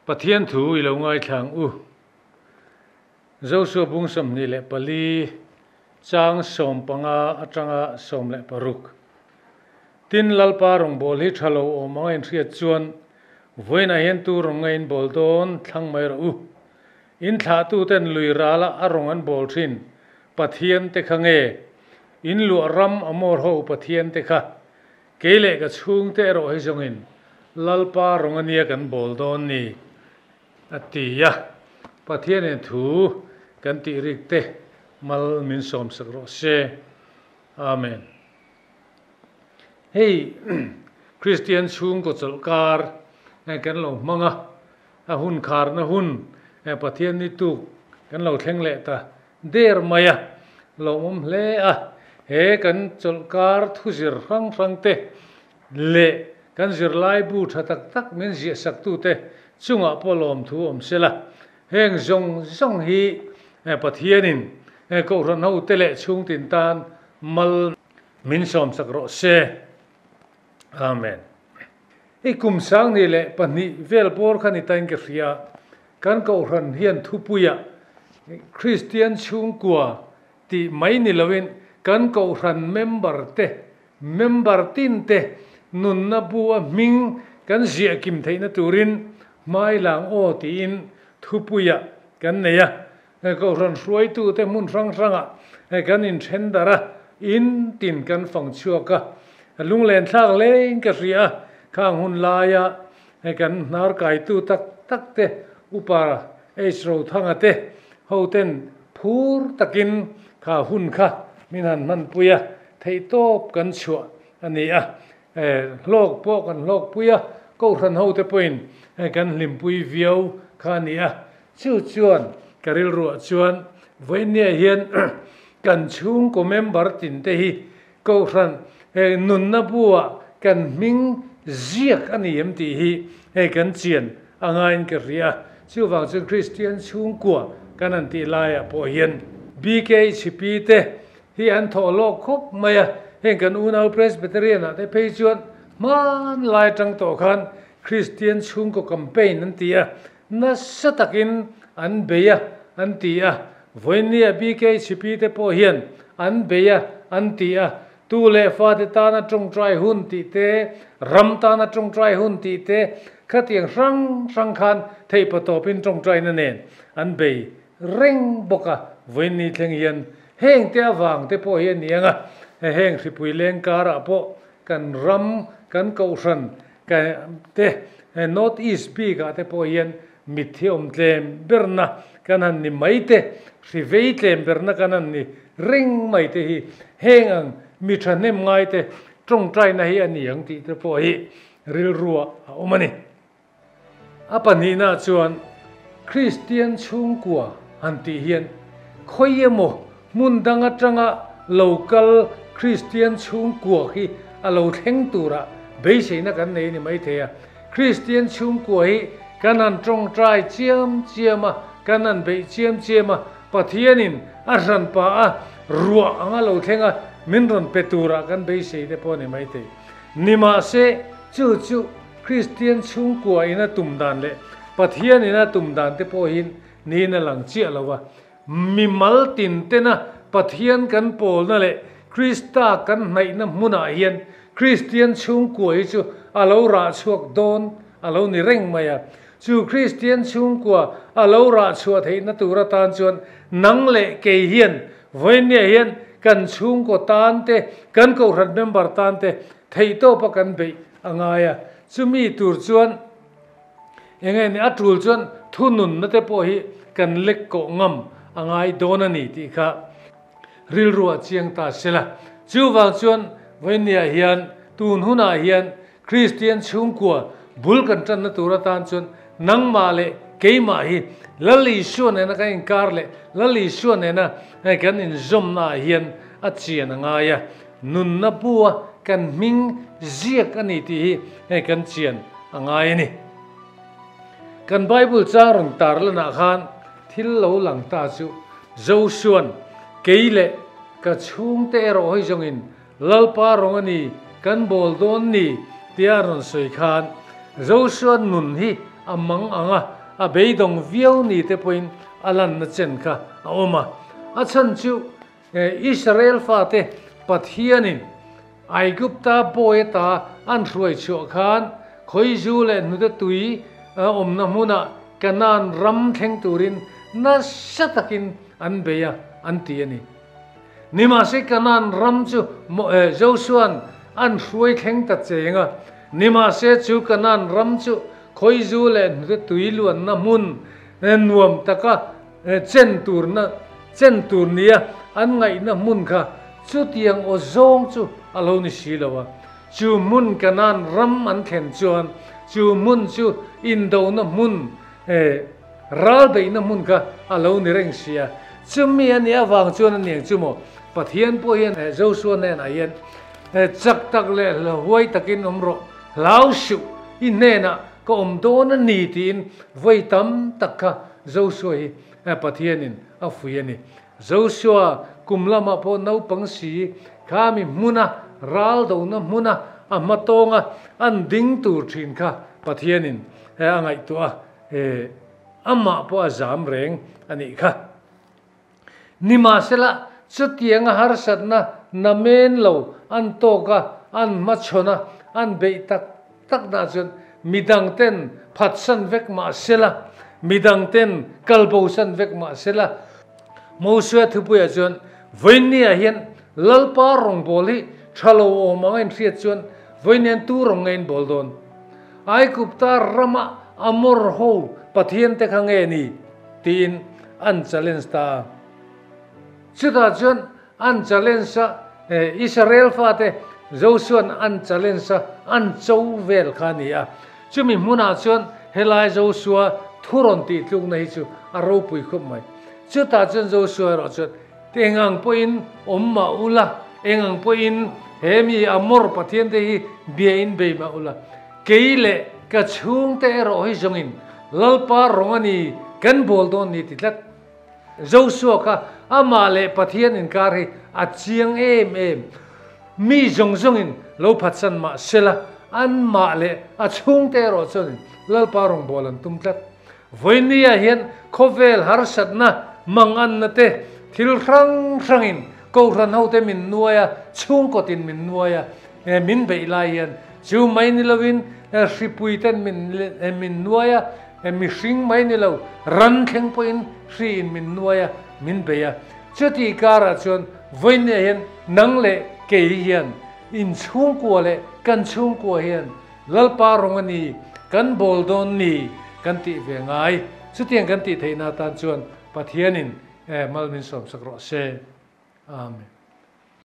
Pathian thu i lo ngaithla ang u. Josua bung 24 chang 15 atanga 16. Tin Lalpa rawngbâwl hi ṭha lo awm anga inhriat chuan vawiinah hian tu rawng nge in bâwl dawn thlang mai rawh u. In thlahtuten lui râla a rawng an bâwl ṭhin Pathian te kha nge? In luah ram Amor ho Pathian te kha? Kei leh ka chhungte erawh hi zawngin Lalpa rawng ania kan bâwl dawn ni, a ti a. Pathianin thu kan tih rik te mal min sawmsak rawh se. Amen. Hei Kristian chhungkaw chawlhkar kan lo hmang a, a hun kharna hun Pathian ni tuk kan lo thleng leh ta der mai a, lawmawm hle a. He kan chawlhkar thuzir hrang hrang te leh kan zirlaibu tha tak tak min ziahsaktute chungah pawh lawmthu awm se la. Heng zawng zawng hi Pathianin Kohhran hote leh chhungtin tan mal min sawmsak rawh se. Amen. I kum 22 vel bawr kha ni tain ka hria. Kan Kohhran hian thupuiah Kristian chhungkua tih mai ni loin kan Kohhran member te, member tin te nunna bu a hming kan ziah kim theihna turin hmailang aw tiin thupuiah kan nei a. Kohhran hruaitute hmun hrang hrangah kan inthen darh a, in tin kan fang chhuak a. Lunglen thlak hlein ka hria a, khang hun laia kan hnar kaitu tak tak te, Upa H Rothanga te hoten phur takin kha hun kha min han hmanpui a, theihtawp kan chhuah a ni a. Hlawk pawh kan hlawkpui a, Kohhran hote pawhin kan hlimpui viau kha a ni a. Chu chuan ka rilruah chuan vawinia hian kan chhungkaw member tin te hi Kohhran nunna buah kan hming ziak a ni em tih hi hei kan chian a ngaiin ka hria a. Chuvang chuan Kristian chhungkua kan han tih laiah pawh hian BKHP te hi an thawh lawk khawp mai a. Heng kan unau Presbyterian ah te phei chuan hmanlai atang tawh khan Kristian chhungkaw campaign an ti a, Nasa takin an bei a, an ti a. Vawinia BKHP te pawh hian an bei a, an ti a. Tu leh fate tana tawngtai hun tih te, ram tana tawngtai hun tih te, khatiang hrang hrang khan theihpa tawpin tawngtaina nen an bei reng bawk a. Vawiini thleng hian heng te avang te pawh hi a ni ang a, heng hripui leng karah pawh kan ram, kan kohhran te North East bik ah te pawh hian mitthi awm tlem berna kan han ni mai te, hri vei tlem berna kan han ni reng mai te hi heng ang mi thahnem ngai te tawngtaina hi a ni ang tih te pawh hi rilrua a awm a ni. A pahnihna chuan Kristian chhungkua han tih hian khawi emaw hmun dang atanga lo kal Kristian chhungkua hi a lo thleng tura beiseina kan nei a ni maithei a. Kristian chhungkua hi kan han tawngtai chiam chiam a, kan han beih chiam chiam a, Pathianin a hranpa a ruah anga lo thleng a, min rawn pe tura kan beisei te pawh a ni maithei. Nimahse, chu chu Kristian chhungkua ina tum dan leh Pathian ina tum dan te pawhin niin a lang chiah lo a. Mimal tin tena Pathian kan pawlna leh Krista kan hnaihna hmunah hian Kristian chhungkua hi chu a lo rah chhuak dawn a lo ni reng mai a. Chu Kristian chhungkua a lo rah chhuah theihna tur atan chuan nang leh kei hian vawinia hian kan chhungkaw tan te, kan kohhran member tan te theihtawpa kan beih a ngai a, chumi tur chuan eng nge ni a tul chuan thununna te pawh hi kan lek kawh ngam a ngai dawn a ni tih kha rilru a chiang ta se la. Chuvang chuan vawinia hian tun hunah hian Kristian chhungkua bul kan tanna tur atan chuan nangmah leh keimah hi Lal Isua nena kan inkar leh Lal Isua nena kan inzawmna ah hian a chian a ngai a. Nunna bua kan hming ziak a ni tih hi hei kan chian a ngai a ni. Kan Bible chang rawn tar lanah khan thil lo lang ta chu Josua'n kei leh ka chhungte erawh hawi zawngin Lalpa rawng a ni, kan bawl dawn ni tia a rawn sawi khan Joshua nun hi a mang ang a, a beidawng viau ni te pawhin a lanna chen kha a awm a. A chhan chu Israel fate Pathianin Aigupta bawi ata an hruai chhuah khan khawizu leh hnute tui awmna hmunah Kanaan ram thleng turin nasa takin an bei a, an ti a ni. Nimahse Kanaan ram chu Josua'n an hruai thleng ta cheng a, nimahse chu Kanaan ram chu khawizu leh hnute tui luanna hmun nuam taka chen turna chen tur nia an ngaihna hmun kha chutiang aw zawng chu a lo ni si lo a. Chu hmun Kanaan ram an thlen chuan chu hmun chu indona hmun ral beihna hmun kha a lo ni reng si a. Chumi a nih avang chuan a niang chu maw Pathian pawh hian Joshua hnenah hian chak tak leh hlahuai takin awm rawh, hlau suh i hnenah ka awm dawn a ni tiin vawi tam tak kha Joshua hi Pathianin a fuih a ni. Joshua kum lamah pawh naupang si kha mi hmuna ral dona hmuna a hma tawnga an ding tur thin kha Pathianin a ngaihtuah a, amah pawh a zam reng a nih kha. Nimahsela, chutianga harsatna namen lo an tawk a, an hmachhawn a, an beih tak tak dah chuan midangten phatsan vek mah sela, midangten kalbosan vek mah sela, Mosia thupuiah chuan vawinia hian Lalpa rawngbâwl hi ṭha lo awm anga inhriat chuan vawinia tu rawng nge inbâwl dawn? Aigupta rama Amor ho pathiante kha nge ni? tiin an challenge ta a. Chutah chuan an challenge a, Israel fate Josua'n an challenge a, an cho vel kha a ni a. Chumi hmunah chuan helai Josua thu rawn tih tlukna hi chu a ropui khawp mai. Chutah chuan Josua erawh chuan, Eng ang pawhin awm mah ula, eng ang pawhin he mi Amor pathiante hi bia in bei mah ula, kei leh ka chhungte erawh hi zawngin Lalpa rawng a ni, kan bawl dawn ni ti tlat. Joshua kha amah leh Pathian inkar hi a chiang em em. Mi zawng zawngin lo phatsan mah sela, anmah leh a chhungte erawh chuanin Lalpa rawngbâwl an tum tlat. Vawinia hian khawvel harsatna, manganna te, thil hrang hrangin kohhran hote min nuai a, chhungkawtin min nuai a, min beih lai hian chu mai ni lovin hripui ten min nuai a, mihring mai ni lo ran thleng pawhin hri in min nuai a, min bei a. Chutih karah chuan vawinia hian nang leh kei hian in chhungkua leh kan chhungkua hian Lalpa rawng a ni, kan bawl dawn ni kan tih ve ngai. Chutiang kan tih theihna atan chuan Pathianin mal min sawmsak rawh se. Amen.